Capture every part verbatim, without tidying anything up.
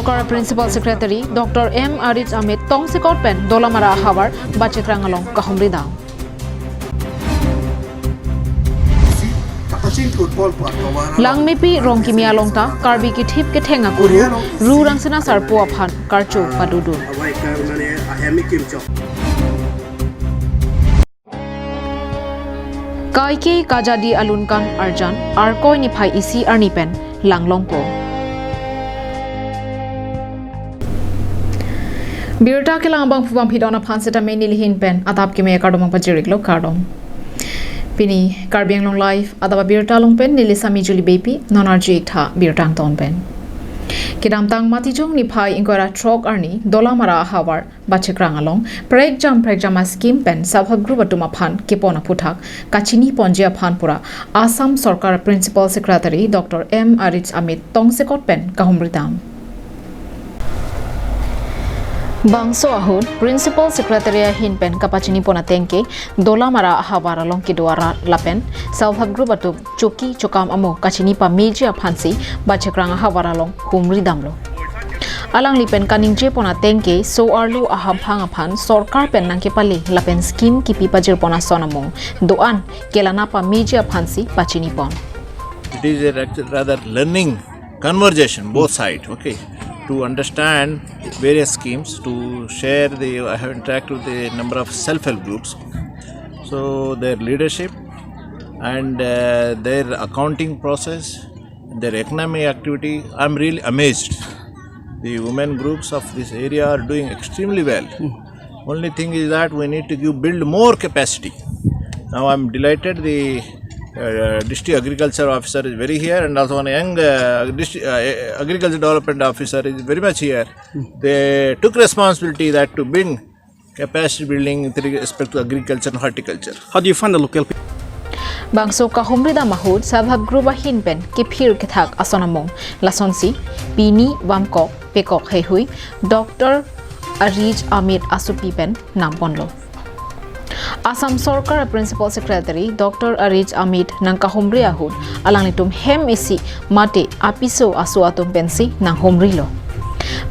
Principal Secretary Doctor M Arij Amit tongsekot pen Dolamara ahavar Bachikrang along kahumri dam. Langmepi Rongkimi along ta Karbi kithip ketheng akuru Ru Rangsina Sarpo aphan karcho padodun. Kaike kajadi alunkan arjan Arkoi niphai isi arni pen langlongpo. Birta kelang abangphu bangphidon aphan setame nelihin pen adap keme kardom pajiriklo, kardom. Pini Karbi Anglong Live adap abirta along pen neli Sami Juli Beypi, non arju-ik tha birta angton pen. Kedamtang Matijong niphai ingkoi ra throk arni Dolamara ahavar Bachikrang along prekjam prekjam a-scheme pen self help group atum aphan kepon aphuthak kachini ponji aphan pura Assam Sorkar Principal Secretary Doctor M Arij Amit tongsekot pen kahumri dam. Bangso ahut Principal Secretary ahin pen kapachini pon ateng ke Dolamara ahavar along kedo arat lapen self help group atum choki chokam amo kachini pameji aphansi Bachikrang ahavar along humri damlo. Alangli pen kaningje pon ateng ke so-arlo ahamphang aphan sorkar pen nangkepale lapen scheme kipi pajir pon ason amung do-an kelana pameji aphansi pachini pon. It is a ra- rather learning conversation, both side, okay, to understand various schemes, to share the, I have interacted with a number of self-help groups, so their leadership and uh, their accounting process, their economic activity, I'm really amazed. The women groups of this area are doing extremely well. Only thing is that we need to give, build more capacity. Now I'm delighted the uh, district agriculture officer is very here, and also one young uh, district uh, agriculture development officer is very much here. They took responsibility that to bring capacity building with respect to agriculture and horticulture. How do you fund the local people? Bangso kahumri dam ahut self help group ahin pen kephir kethak ason amung lasonsi pini vamkok pekok heihui Doctor Arij Amit asopi pen nangponlo. Assam Sorkar Principal Secretary Doctor Arij Amit nangkahumri ahut alanglitum hem isi mate apiso aso atum pensi nanghumrilo.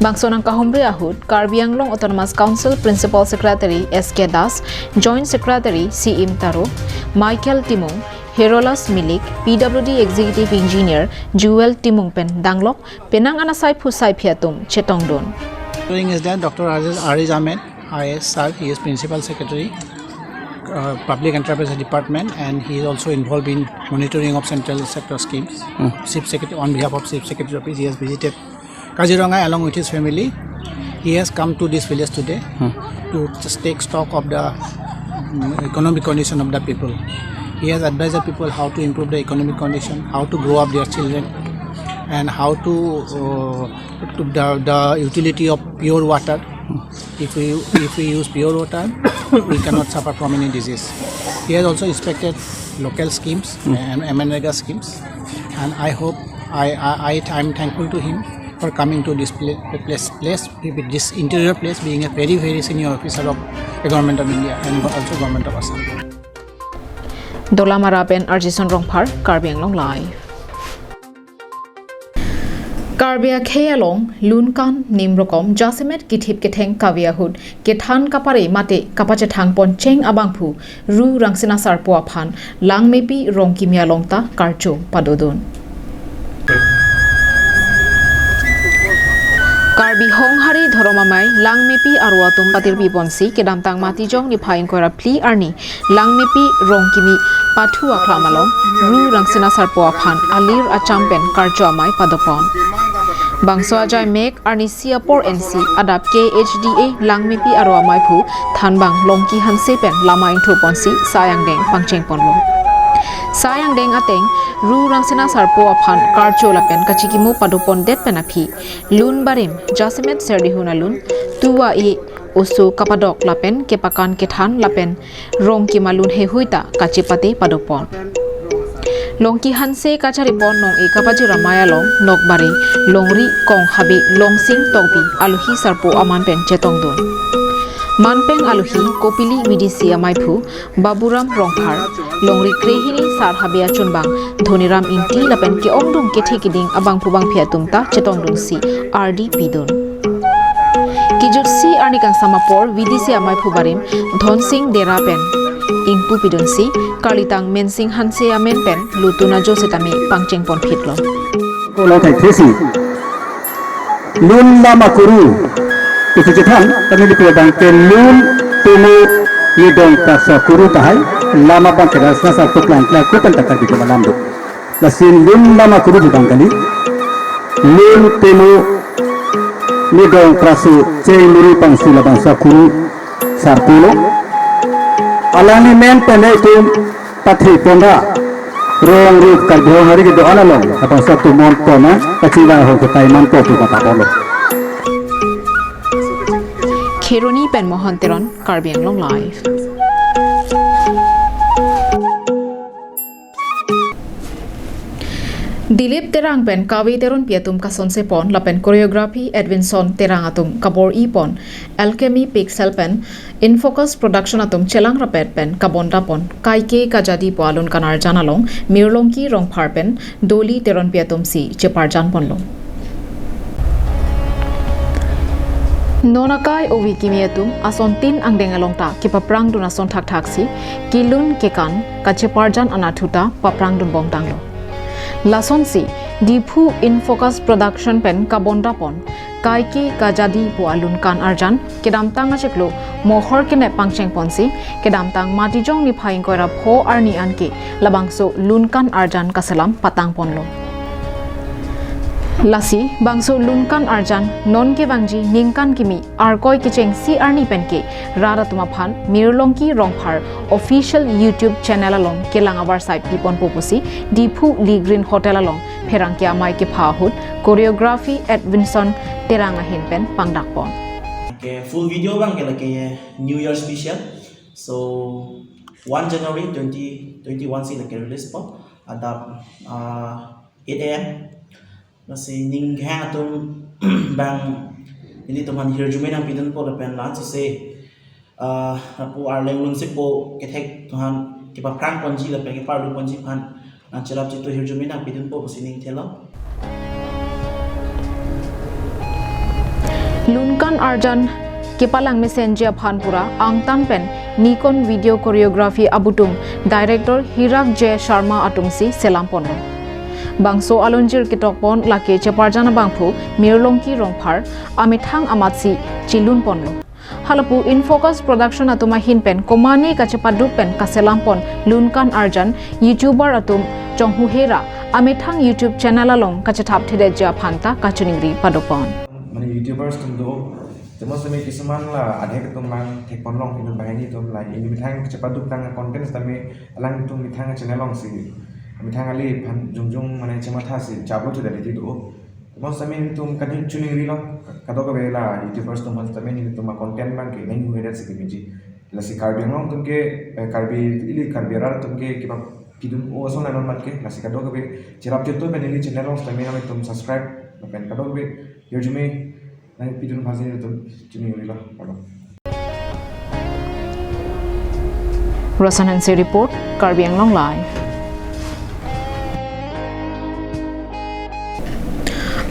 Bangso nangkahumri ahut Karbi Anglong Autonomous Council Principal Secretary S K Das, Joint Secretary C M Taro, Michael Timung, Herolas Milik, P W D Executive Engineer Jewel Timung pen danglok penang an asai phu sai phi atum chetongdun. Doing is that Doctor Arij Ahmed, I A S sir, he is Principal Secretary, uh, Public Enterprise Department, and he is also involved in monitoring of central sector schemes. Hmm. Chief Secretary, on behalf of Chief Secretary Office, he has visited Kaziranga along with his family. He has come to this village today Hmm. to just take stock of the, mm, economic condition of the people. He has advised the people how to improve the economic condition, how to grow up their children, and how to, uh, to the, the utility of pure water. If we, if we use pure water, we cannot suffer from any disease. He has also inspected local schemes Hmm. and MNREGA schemes, and I hope I, I, I am thankful to him for coming to this pla- place, place with this interior place, being a very, very senior officer of the Government of India and also Government of Assam. Dolamara pen Arjison Rongphar, Karbi Anglong Live. Karbi akhei along lunkan nimrokom jasemet kithip ketheng kave ahut kethan kapare mate kapachethang poncheng abangphu Ru Rangsina Sarpo aphan Langmepi Rongkimi along ta karcho padodun. Karbi Honghari Dhorom Amei Langmepi aro atum patirpi ponsi kedamtang Matijong niphai ingkoi ra phli arni Langmepi Rongkimi pathu aklam along Ru Rangsina Sarpo aphan alir acham pen karcho amei padopon. Bangso ajai mek arnisi apor ensi adap K H D A Langmepi aro amaiphu thanbang Longki Hanse pen lama ingthur ponsi sai angdeng pangcheng ponlo. Sai angdeng ateng Ru Rangsina Sarpo aphan karcho lapen kachikimo padopondet pen aphi lun barim jasemet serdihun alun tuwa e oso kapadok lapen kepakan kethan lapen Rongkima lun heihui ta kachepate padopon. Longki Hanse kacharipon nong-e kapajir amei along nokbari longri kong habe Longsing Tokbi alohi sarpo aman pen chetongdun. Manpeng alohi Kopili V D C amaiphu Baburam Rongphar, longri krehini sar habe achunbang Dhoniram Ingti lapen ke-ongdung kethe keding abangphu bangphi atum ta chetongdunsi ardi pidun. Kejutsi arni kangsam apor V D C amaiphu barim Dhonsing Dera pen ingpu pidunsi karlitang Mensing Hanse amen pen lutun ajo setame pangchengpon phitlo. Ko long thai thesi. Lun lam akuru. Isi chethan, kami di abang ke lun pemo nidong praso akuru tahai, lam abang ke dasna sa tuklang kla kupan takar di kemalam do. Lasi lun lam akuru di abang kali. Lun pemo nidong praso cheng muri pangsi labangso akuru sarpulo. Alangli men pen itum pathe ponra rong rup Karbi Anglong hari kedo-an along, apang sok tumon pona, kachila hong ketai manpo pu kata polo. Kheroni pen Mohon Teron, Karbi Anglong Live. Dilip Terang pen Kave Teronpi atum kasonsepon lapen choreography Edwinson Terang atum kabor-ipon, Alchemy Pixel pen Infocus Production atum chelang rapet pen kabondapon Kaike Kajadi pu alun kan-arjan along Mirlongki Rongphar pen Doli Teronpi atumsi cheparjanponlo. Non akai ove kimi atum asontin angdeng along ta kepaprangdun ason thakthaksi kelun kekan kacheparjan anatthu ta paprangdunbomtanglo. Lasonsi Diphu Infocus Production pen kabondapon Kaike Kajadi pu alun kan-arjan kedamtang achiklo Mohor kenep pangchengponsi kedamtang Matijong niphai ingkoi ra pho arni anke labangso lun kan-arjan kaselam patangponlo. Lasi bangso lun kan-arjan non kevangji ningkan kimi Arkoi kechengsi arni penke rat atum aphan Mirlongki Rongphar official YouTube channel along kelang avarsai piponpo pusi Diphu Lee Green Hotel along pherangke amei kepha ahut choreography Edwinson Terang ahin pen pangdakpon. Ke full video abang ke lake New Year special. So one January twenty twenty-one si lake release po. Adap uh, eight a.m. Lasi ning kehang atum abang nelitum aphan hirjume nangpidunpo lapen la-an sose, ah, lapu arleng lun sipo kethek atum aphan kepaprangponji lapen keparluponji aphan nangcherap chitu hirjume nangpidunpo pusi ning thelo. Lun kan-arjan kepalang mesenji aphan pura angtan pen Nikon Video Choreography abutum Director Hirak J Sharma atumsi selamponlo. Bangso alonjir ketokpon lake cheparjan abangphu Mirlongki Rongphar amethang amatsi chelunponlo. Halapu Infocus Production atum ahin pen komane kachepaduk pen kaselampon lun kan-arjan YouTuber atum chonghuhera amethang YouTube channel along kachethapthedetji aphan ta kachiningri padopon. Mane YouTubers atum do, temo semi kisuman la adhek atum lang thekponlong inut banghini atum la, ili methang chepaduktang content tame alangtum methang channel alongsi methang ali aphan jongjong mane chemathasi chaplo chuda dei do. Temo semi nelitum kachiningri lo, kadokave la YouTubers atum aphan tame nelitum a-content abang ke nanghuhedetsi kemeji. Lasi Karbi Anglong atum ke, eh, Karbi ili Karbi arat atum ke kepapidun-o ason la non mat ke, lasi kadokave cherap chitu pen ili channel along tame nangtum subscribe lapen kadokave hirjume nangpidun aphansi nelitum chiningrilo. Pardon. Rosan Hanse report, Karbi Anglong Live.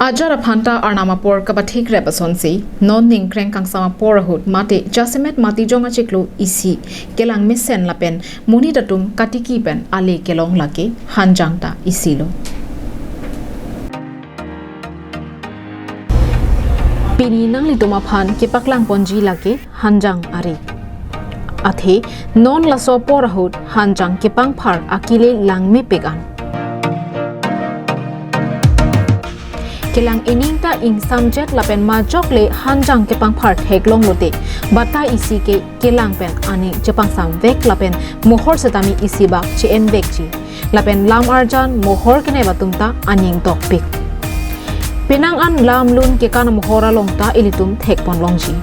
Ajat aphan ta Arnam apor kapathik rep asonsi, non ningkreng kangsam apor ahut mate jasemet Matijong achiklo isi kelang mesen lapen monit atum katiki pen ale kelong lake hanjang ta isilo. Pini nanglitum aphan kepaklangponji lake hanjang ari. Athe non laso apor ahut hanjang kepangphar akile langmepik an. Kelang ining ta ingsamjet lapen majok le hanjang kepangphar theklonglote batai isi ke kelang pen aning chepangsamvek lapen mohor setame isi bak che-envekji. Lapen lam arjan mohor kenep atum ta aning dokpik. Penang an lam lun kekan amohor along ta ilitum thekponlongji.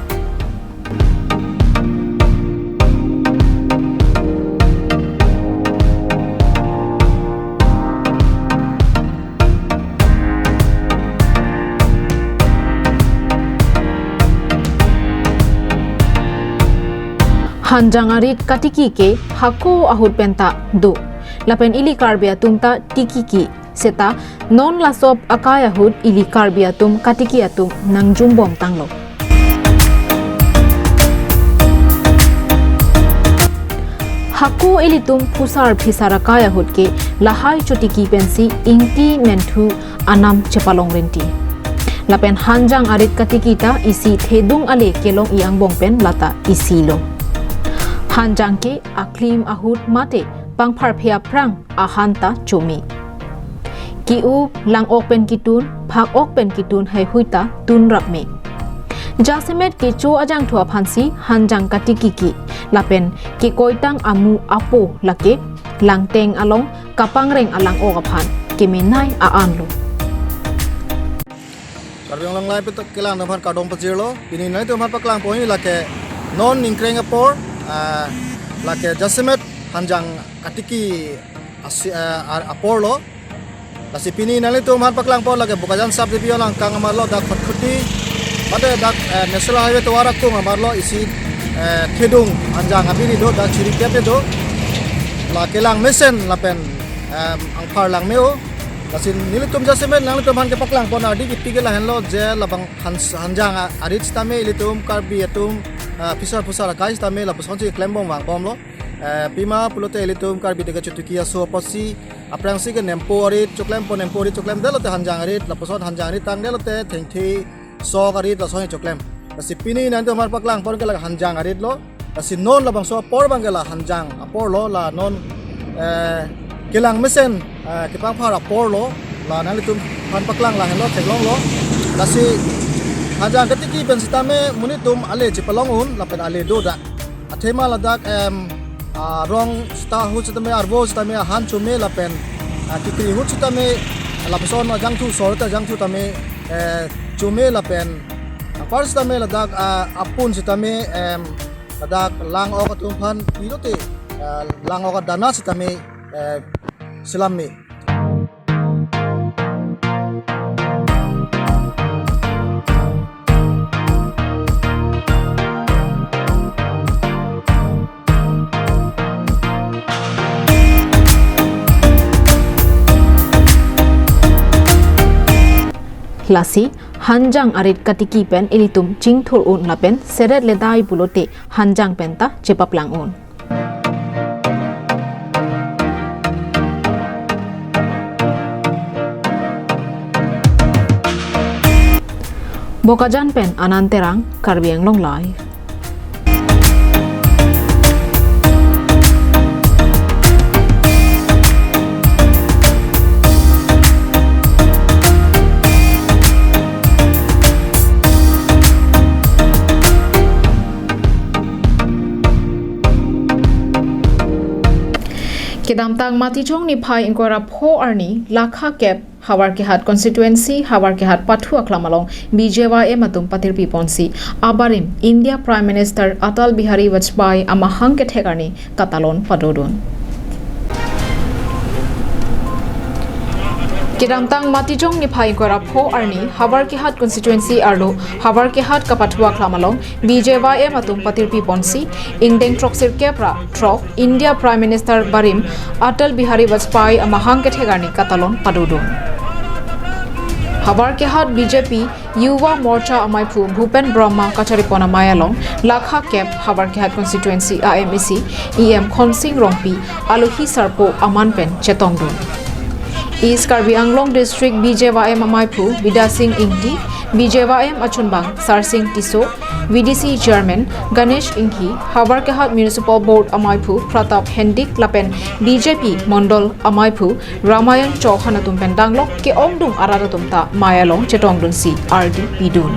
Hanjang arit katiki ke hako ahut penta do. Lapen ili Karbi atum ta tikiki. Seta non laso akai ahut ili Karbi atum katiki atum nangjumbom tanglo. Hako ilitum phusar phisar akai ahut ke lahai chotiki pensi ingti menthu anam chepalong rinti. Lapen hanjang arit katiki ta isi thedung ale kelong i angbong pen lata isi lo. Hanjang ke aklim ahut mate pangpharphe aphrang ahan ta chome. Ki-up, lang-ok pen kitun, phak-ok pen kitun heihui ta tunrap me. Jasemet kecho ajangthu aphansi hanjang katikiki, lapen kekoitang amu apo lake langteng along kapangreng alang-ok aphan kemenei a-an lo. Karbi Anglong Live pen kelang atum aphan kardom pajirlo. Pini nanglitum aphan paklangpon lake non ningkreng apor, ah, lake jasemet hanjang katiki asi, ah, ar-, apor lo. Lasi pini nanglitum aphan paklangpon lake Bokajan Sub Division along kang amarlo dak Khatkhati, mate dak, eh, National Highway tovar akung amarlo isi, eh, thedung hanjang abiri do, dak chiri kep do. La kelang mesen lapen, em, angphar lang me-o. Lasi nelitum jasemet nanglitum aphan kepaklangpon ardi kipi ke lahenlo je labang han-, hanjang a-, arit sitame ilitum Karbi atum, ah, phusar phusar akai sitame lapusonsi klembom vangbomlo. Eh, pima pulote ilitum Karbi teke chotiki aso apotsi aphrangsi ke nempo arit choklempon, nempo arit choklemdetlote hanjang arit, lapuson hanjang arit tangdetlote thengthe sok arit lason choklem. Lasi pini nanglitum aphan paklangpon ke la hanjang arit lo. Lasi non labangso apor abang ke la hanjang apor lo, la non, eh, kelang mesen, eh, kepangphar apor lo, la nanglitum aphan paklang lahenlo theklonglo. Lasi hanjang katiki pen sitame monit atum ale chepalong un lapen ale do dak. Athema ladak, em, ah, rong sita ahut sitame, arvo sitame ahan chome lapen, ah, kekri ahut sitame lapuson ajangthu, sor ta ajangthu tame, eh, chome lapen, ah, par sitame ladak, ah, apun sitame, em, ladak lang-ok atum aphan pilote, ah, lang-ok adana sitame, eh, selam me. Lasi, hanjang arit katiki pen ilitum chingthur un lapen seret ledai pulote hanjang penta chepaplang un. Bokajan pen Anand Terang, Karbi Anglong Live. Kedamtang Matijong niphai ingkoi ra pho arni lakha kep Howraghat constituency, Howraghat pathu aklam along B J Y M atum patirpi ponsi abarim India Prime Minister Atal Bihari Vajpayee amahang kethek arni katalon padodun. Kedamtang Matijong niphai ingkoi ra pho arni Howraghat constituency arlo Howraghat kapathu aklam along B J Y M atum patirpi ponsi ingdeng throksirkep ra throk India Prime Minister barim Atal Bihari Vajpayee amahang kethek arni katalon padodun. Howraghat B J P Yuva Morcha amaiphu Bhupen Brahma kacharipon amei along lakha kep Howraghat constituency A M A C E M Khonsing Rongpi alohi sarpo aman pen chetongdun. East Karbi Anglong District B J Y M amaiphu Bidya Sing Ingti, B J Y M achunbang Sarsing Tisso, V D C Chairman Ganesh Inghi, Howraghat Municipal Board amaiphu Pratap Hendik lapen B J P Mondol amaiphu Ramayan Chauhan atum pen danglok ke-ongdung arat atum ta mei along chetongdunsi ardi pidun.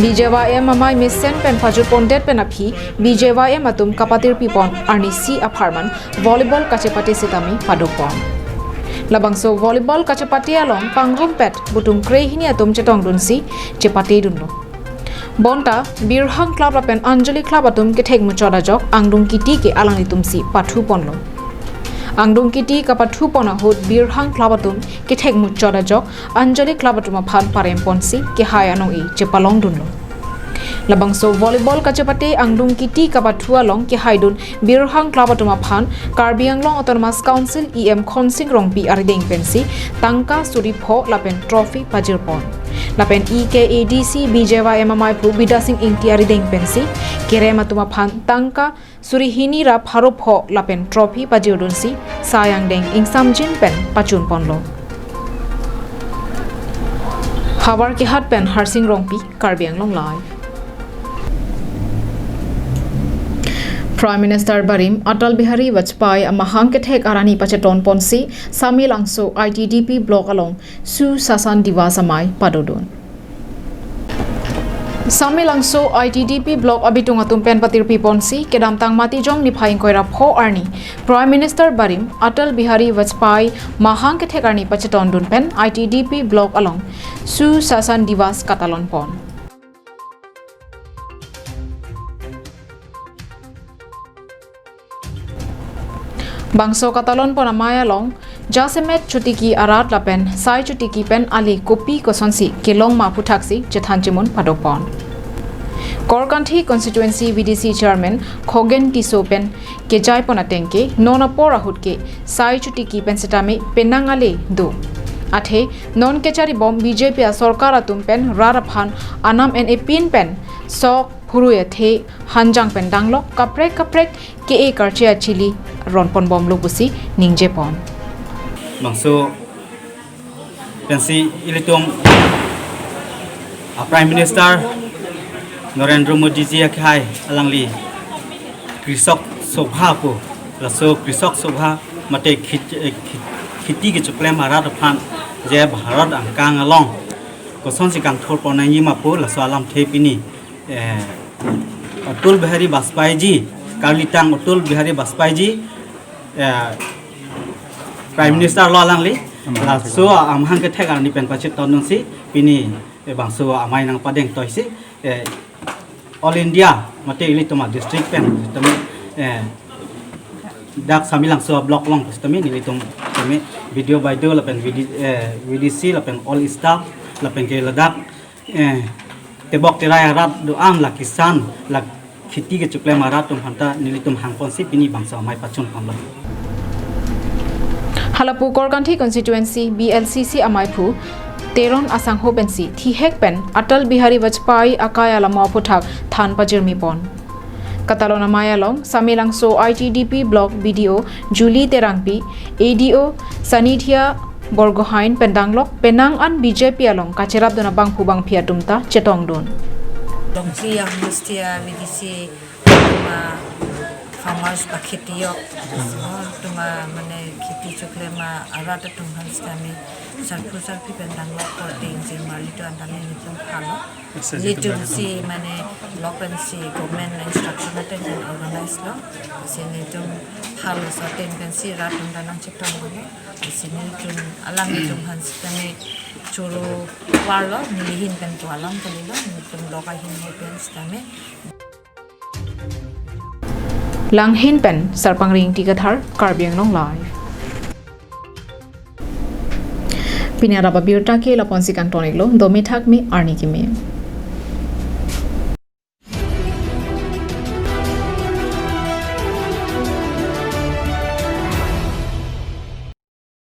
B J Y M amei mesen pen pajut pondet pen aphi B J Y M atum kapatirpi pon arnisi apharman volleyball kachepate sitame padopon. Labangso volleyball kachepate along pangrumpet butum krehini atum chetongdunsi chepatedunlo. Bonta Birhang Club lapen Anjali Club atum kethek muchot ajok angdung kiti ke alanglitumsi pathuponlo. Angdung kiti kapathupon ahut Birhang Club atum kethek muchot ajok Anjali Club atum aphan paremponsi kehai anong-e chepalongdunlo. Labangso volleyball kachepate angdung kiti kapathu along kehaidun Birhang Club atum aphan Karbi Anglong Autonomous Council E M Khonsing Rongpi arideng pensi tangka suri pho lapen trophy pajirpon. Lapen E K A D C B J Y M amaiphu Bidya Sing Ingti arideng pensi kerem atum aphan tangka suri hini ra pharo pho lapen trophy pajirdunsi sai angdeng ingsamjin pen pachunponlo. Howraghat pen Harsing Rongpi, Karbi Anglong Live. Prime Minister barim Atal Bihari Vajpayee amahang kethek arni pachetonponsi Samelangso I T D P block along Sushashan Diwas amei padodun. Samelangso I T D P block abitung atum pen patirpiponsi kedamtang Matijong niphai ingkoi ra pho arni Prime Minister barim Atal Bihari Vajpayee mahang kethek arni pachetondun pen I T D P block along Sushashan Diwas katalonpon. Bangso katalonpon amei along jasemet chotiki arat lapen sai chotiki pen ale kopi kosonsi kelong ma aputhaksi chethan chemun padopon. Korkanthi Constituency V D C Chairman Khogen Tisso pen kejaipon ateng ke non apor ahut ke sai chotiki pen setame penang ale do. Athe non kecharibom B J P asorkar atum pen rat aphan anam en-epin pen sok phurui athe hanjang pen danglok kaprek kaprek ke-e karche achili ronponbomlo pusi ningjepon. Bangso pensi ilitum a Prime Minister Narendra Modi ji akhai alangli Krisak Sobha pu, laso Krisak Sobha mate khit-, eh, khit-, khiti kechoklem arat aphan je Bharat angkang along kosonsi kangthurpon nangji ma pu laso alamthe pini eh, Atal Bihari Vajpayee ji, karlitang Atal Bihari Vajpayee ji, eh, Prime Minister lo alangli, laso amahang kethek arni pen pachetondunsi pini, eh, bangso amei nangpadeng toisi, eh, All India mate ilitum a district pen, tame, eh, dak Samelangso block along tame nelitum tame B D O baideo lapen V D, eh, V D C lapen all staff lapen ke ladak eh, tebok terai arat do-an la kisan la khiti kechoklem arat atum aphanta nelitum hangponsi pini bangso amei pachunponlo. Halapu Korkanthi Constituency B L C C amaiphu Teron asangho pensi thihek pen Atal Bihari Vajpayee akai alamo aphuthak than pajirmipon. Katalon amei along Samelangso I T D P block B D O Julie Terangpi, A D O Sanithia Borgohain pen danglok penang an B J P along kacherapdun abangphu bangphi atum ta chetongdun. Longsi yang mesti ya V D C tuma farmers ba kheti yok. Tuma mane kheti choklem arat atum aphan setame sarpu sarpi pen danglok korte ingjir marli tu antame nelitum phalo. Nelitum si mane block pensi government instruction ateng pen organize lo. Si nelitum phalo, so ateng pensi rat atum ta nangchetonglo. Si nelitum alanglitum aphan setame choro varlo, neli ahin pen tu alam kalilo, nelitum block ahin pen setame. Langhin pen Sarpangri Ingti Kathar, Karbi Anglong Live. Pini arap abirta ke lapu-ansi kangton-iklo, dome thakme arni keme.